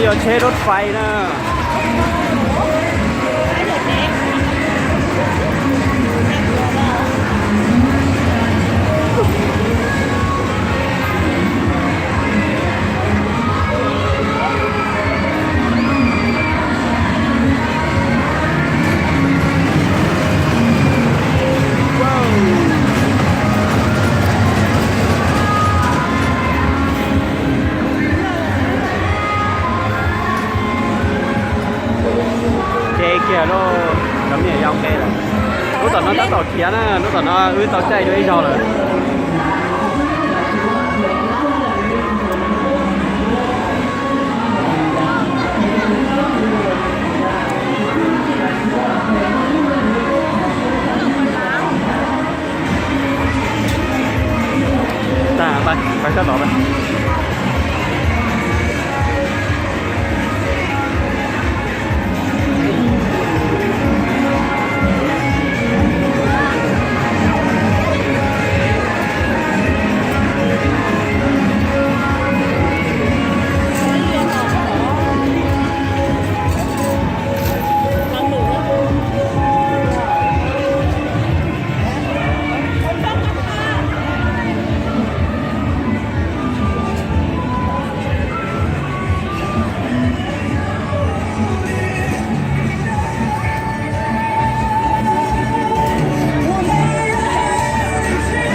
Yog tsheb rau fais na. Nce kiag lauj, cov me nyuam yaus nqe lawm. Lub tom no tab tom khiav na, lub tom no wb tau caij dua ib zaug lawm. Tag, pais sab tod.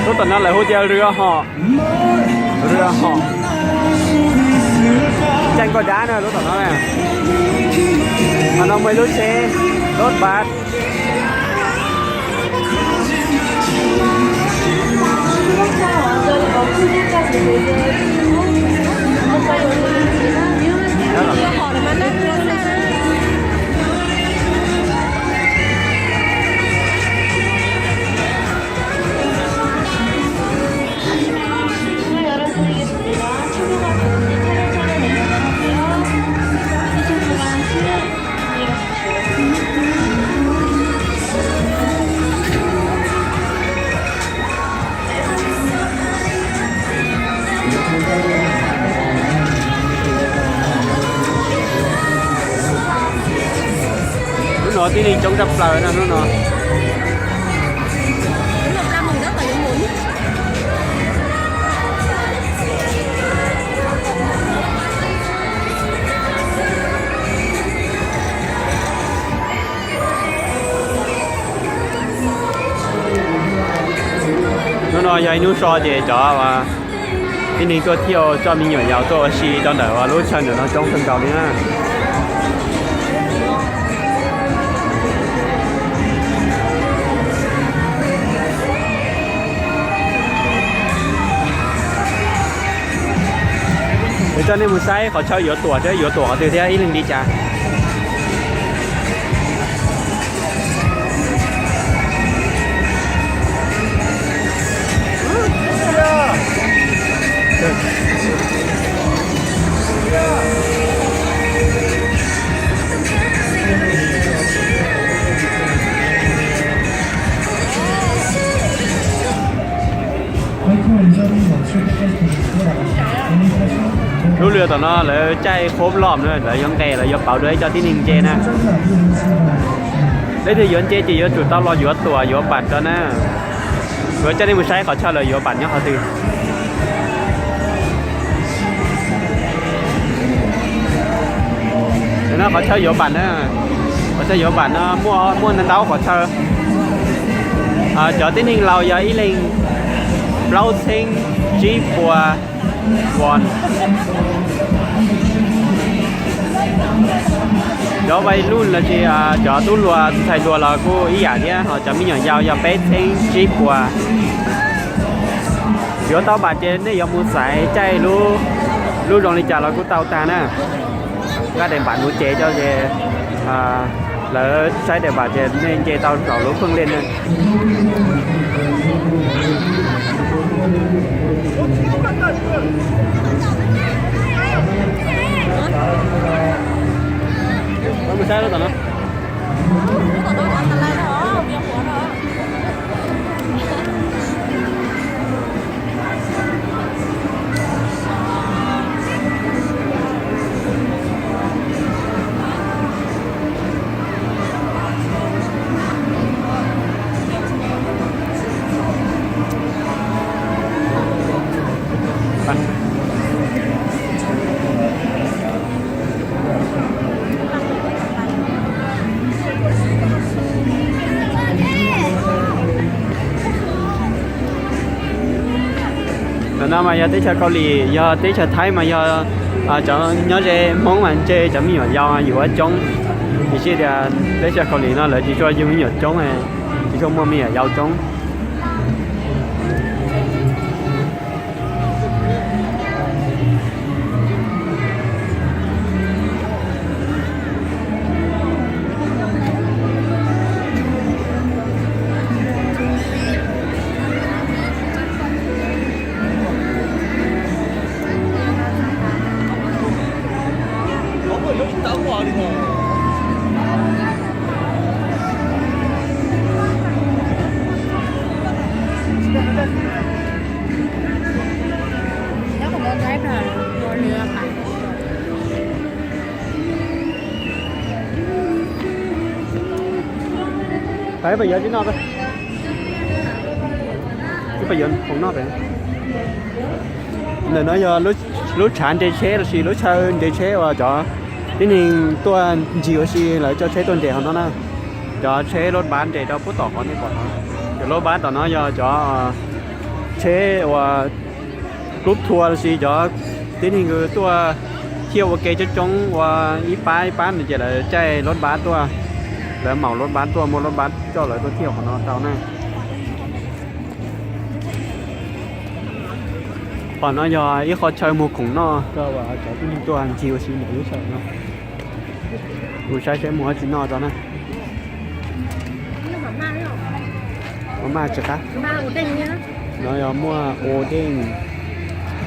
Lub tom no lawv hu tias Rwg Hom, Rwg Hom, caij nkoj dab na lub tom no na. Qhov no muaj ib lub tsheb, lub pas. Hnub no tib neeg coob tshaj plaws na hnub no. Hnub no yog ib hnub so ces cov tib neeg tuaj thiaj coj me nyuam yaus tuaj ua si rau ntawm lub chaw ntawm no coob kawg nkaus li na. Kuv coj nej mus saib qhov chaw yuav tuam thiab yuav tuam qhov twg thiab ib leeg li cas. Lub lwm tom no lawv caij qhob lom na, lawv yuav nqes, lawv yuav pauv dua ib co tib neeg nce na. Leej twg yuav nce ces yuav tsum tau los yuav tuam yuav pam rau na. Kuv coj nej mus saib qhov chaw lawv yuav pam nyob qhov twg. No qhov chaw yuav pam na, qhov chaw yuav pam no muaj muaj ntau qhov chaw. Cov tib neeg laus yog ib leeg plaub txheeb tsib puas won. Cov vais luj los sis cov tub hluas ntxhais hluas los kuj ib yam thiab, ho cov me nyuam yaus yog peb txheeb tsib puas. Yuav tau pam ces nej yuav mus xaiv caij lub zoo li cas los kuj tau tag na. Nkaj daim npam nuv ces coj ces lawv saib daim npam ces nej nce tau saum lub pheej lej na. No mas yog teb chaws Kaus Lim, yog teb chaws Thaib mas yog cov nyob ze Hmoob mas ntshe cov me nyuam yaus yuav coob. Tiam sis tias teb chaws Kaus Lim no lawv tsis tshua yug me nyuam coob, tsis tshua muaj me nyuam yaus coob. Peb pais yuav tib no, peb pais yuav khoom noj pem. Ntawm no yog lub tshav nres tsheb los sis lub chaw nres tsheb uas cov tib neeg tuaj ncig ua si lawv coj tsheb tuaj nres hauv no na. Cov tsheb loj pab nres rau puag tom qhov nej pom no. Cov loj pab tom no yog cov tsheb uas lub thua los sis cov tib neeg tuaj thiaj ua ke coob coob ua ib pab ib pab no ces lawv caij loj pab tuaj, lawv maum loj pab tuaj muaj loj pab coj lawv tuaj thiaj qhov no tau na. Qhov no yog ib qho chaw muag khoom noj rau cov tib neeg tuaj ncig ua si ntawm lub chaw no. Kuv saib seb muag dab tsi noj tso na. Ua maj tsis qab. No yog muaj ua deej.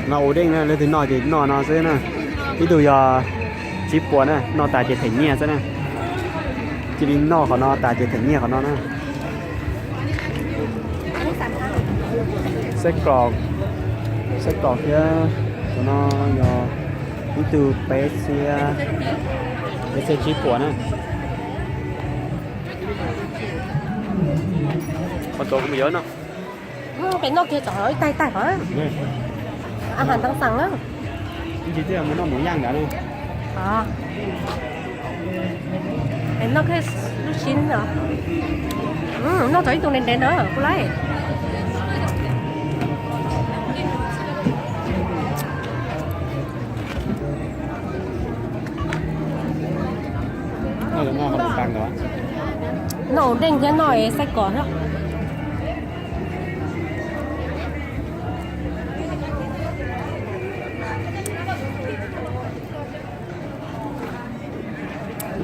No ua deej na, leej twg noj ces noj no xwb na. Ib tug yog tsib puas na, noj tas ces them nyiaj xwb na. Cia li noj qhov no tas ces them nyiaj qhov no na. Xaib kom, xaib kom thiab. Cov no yog ib tug peb txhiab, peb txhiab tsib puas na. Qhov tod kuv mus yuav no. Pem noj kiag tso ib taig taig hov. Aw, has ntawd xeem na. Ib ntsis twb mus noj mus yaj nrad no. Pem noj kiag lub sib no. Noj tso ib tug ntev ntev na kuv laij. Noj ua deej thiab noj xaib kom thiab.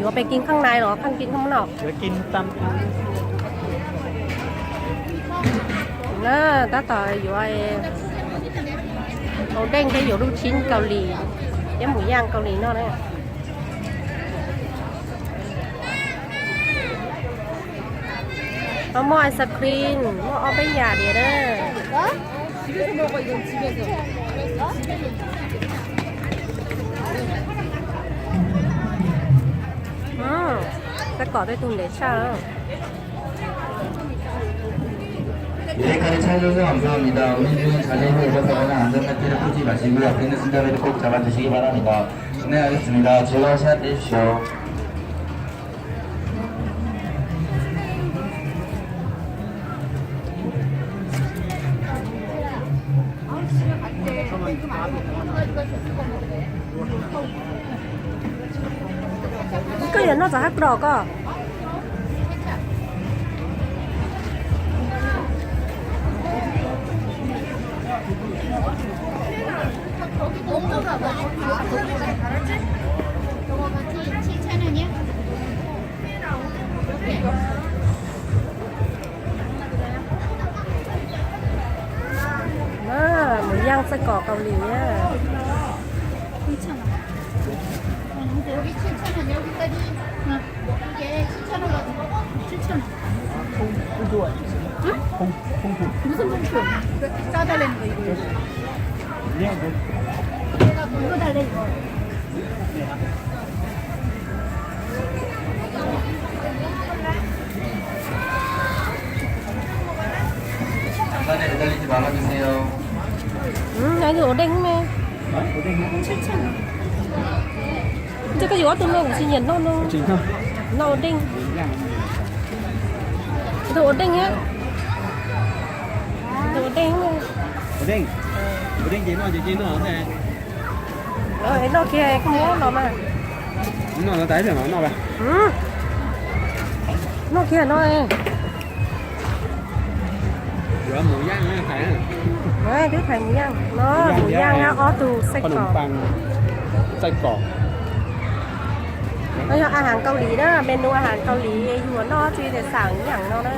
Yuav pem kis kheej nai los kheej kis kheej noj? Na, tab tom yuav ua deej thiab yuav lub tshib Kaus Lim thiab mus yaj Kaus Lim noj na. Ho muaj ice cream, muaj ob peb yam diam na. Xaib kom tej tug ntev tshaj. Koj yuav noj txog hab prom koj? Mus yaj xaib kom Kaus Lim na. Ua deej ne. Ntshe koj yuav ob tug no kuv tsis nyiam noj no. Noj ua deej. Tus ua deej thiab. Tus ua deej. Ua deej, ua deej ces noj ces cia noj. Noj kiag koj muab los mas. Noj no tas ib pliag mam noj. Noj kiag no. Twb thaiv mus yaaj no, mus yaaj ob tug xaij kom. No yog a has Kaus Lim na, menu a has Kaus Lim, yus noj tsis tas xam yaam no na.